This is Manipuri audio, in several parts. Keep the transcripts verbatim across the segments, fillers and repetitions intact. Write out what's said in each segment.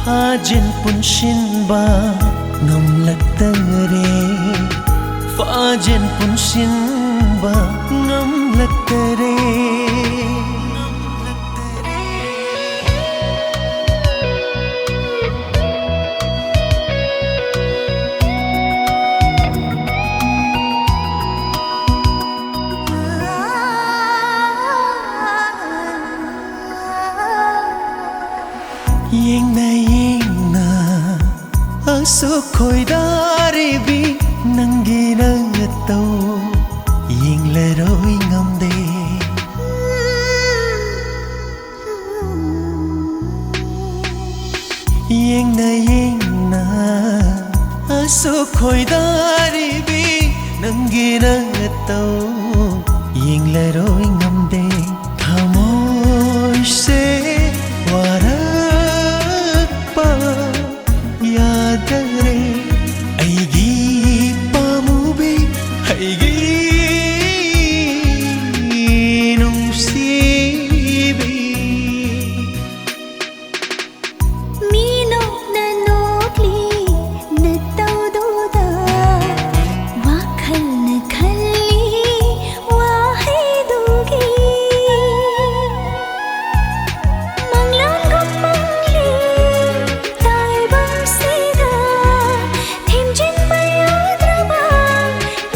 ꯐꯥꯖꯤꯟ ꯄꯨꯟꯁꯤꯟꯕ ꯉꯝꯂꯛꯇꯔꯦ, ꯐꯥꯖꯤꯟ ꯄꯨꯟꯁꯤꯟꯕ ꯉꯝꯂꯛꯇꯔꯦ꯫ ꯌꯦꯡꯅ ꯌꯦꯡꯅ ꯑꯁꯨꯛ ꯈꯣꯏꯗꯥꯔꯤꯕꯤ ꯅꯪꯒꯤ ꯅꯇꯧ ꯌꯦꯡꯂꯔꯣꯏ ꯉꯝꯗꯦ꯫ ꯌꯦꯡꯅ ꯌꯦꯡꯅ ꯑꯁꯨꯛ ꯈꯣꯏꯗꯥꯔꯤꯕꯤ ꯅꯪꯒꯤ ꯅꯇꯧ ꯌꯦꯡꯂꯔꯣꯏ ꯉꯝꯗꯦ꯫ ꯊꯃꯣꯏꯁꯦ ꯋꯥꯔꯛꯄ ꯌꯥꯗꯔꯦ꯫ ꯑꯩꯒꯤ ꯄꯥꯃꯨꯕꯤ, ꯑꯩꯒꯤ ꯅꯨꯡꯁꯤꯕꯤ꯫ ꯃꯤ ꯅꯣꯛꯅ ꯅꯣꯛꯂꯤ ꯅꯇꯧꯗꯨꯗ ꯋꯥꯈꯜꯅ ꯈꯜꯂꯤ ꯋꯥꯍꯩꯗꯨꯒꯤ꯫ ꯃꯪꯂꯥꯟꯒꯨꯝ ꯃꯪꯂꯤ ꯇꯥꯏꯕꯪꯁꯤꯗ ꯊꯦꯝꯖꯤꯟꯕ ꯌꯥꯗ꯭ꯔꯕ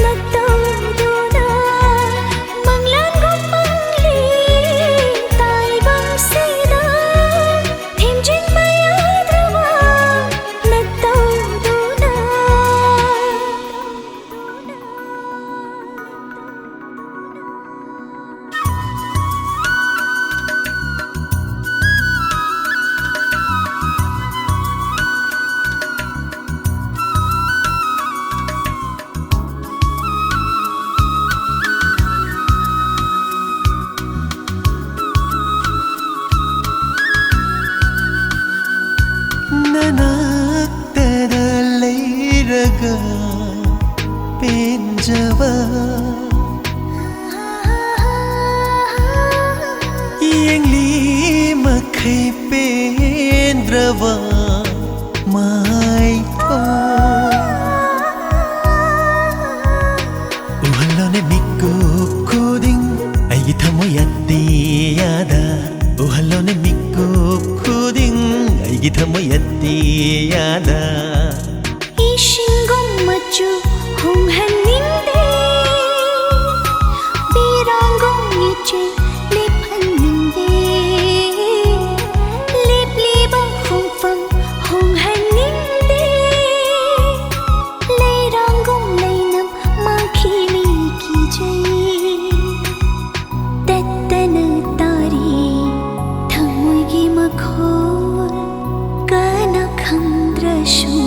ꯅꯇꯧꯗꯨꯅ꯫ ꯃꯪꯂꯥꯟꯒꯨꯝ ꯃꯪꯂꯤ ꯇꯥꯏꯕꯪꯁꯤꯗ ꯊꯦꯝꯖꯤꯟꯕ ꯌꯥꯗ꯭ꯔꯕ ꯅꯇꯧꯗꯨꯅ꯫ ꯅꯅꯥꯛꯇꯗ ꯂꯩꯔꯒ ꯄꯦꯟꯖꯕ ꯌꯦꯡꯂꯤ ꯃꯈꯩ ꯍꯦ ꯄꯦꯟꯗ꯭ꯔꯕ ꯃꯥꯏꯊꯣꯡ, ꯎꯍꯜꯂꯣꯅꯦ ꯃꯤꯀꯨꯞ ꯈꯨꯗꯤꯡ ꯑꯩꯒꯤ ꯊꯃꯣꯏ ꯑꯇꯤꯌꯥꯗ, ꯎꯍꯜꯂꯣꯅꯦ ꯃꯤꯀꯨꯞ ꯈꯨꯗꯤꯡ ꯑꯩꯒꯤ ꯊꯃꯣꯏ ꯑꯇꯤꯌꯥꯗ꯫ ꯏꯁꯤꯡꯒꯨꯝ ꯃꯆꯨ ꯍꯣꯡꯍꯟꯅꯤꯡꯗꯦ, ꯄꯤꯔꯥꯡꯒꯨꯝ ꯏꯆꯦꯜ ꯂꯦꯞꯍꯟꯅꯤꯡꯗꯦ, ꯂꯦꯞꯂꯤꯕ ꯍꯣꯡꯐꯝ ꯍꯣꯡꯍꯟꯅꯤꯡꯗꯦ, ꯂꯩꯔꯥꯡꯒꯨꯝ ꯂꯩꯅꯝ ꯃꯥꯡꯈꯤꯅꯤ ꯀꯤꯖꯩ꯫ ꯇꯠꯇꯅ ꯇꯥꯔꯤ ꯊꯃꯣꯏꯒꯤ ꯃꯈꯣꯜ, ꯀꯅꯥ ꯈꯪꯗ꯭ꯔꯁꯨ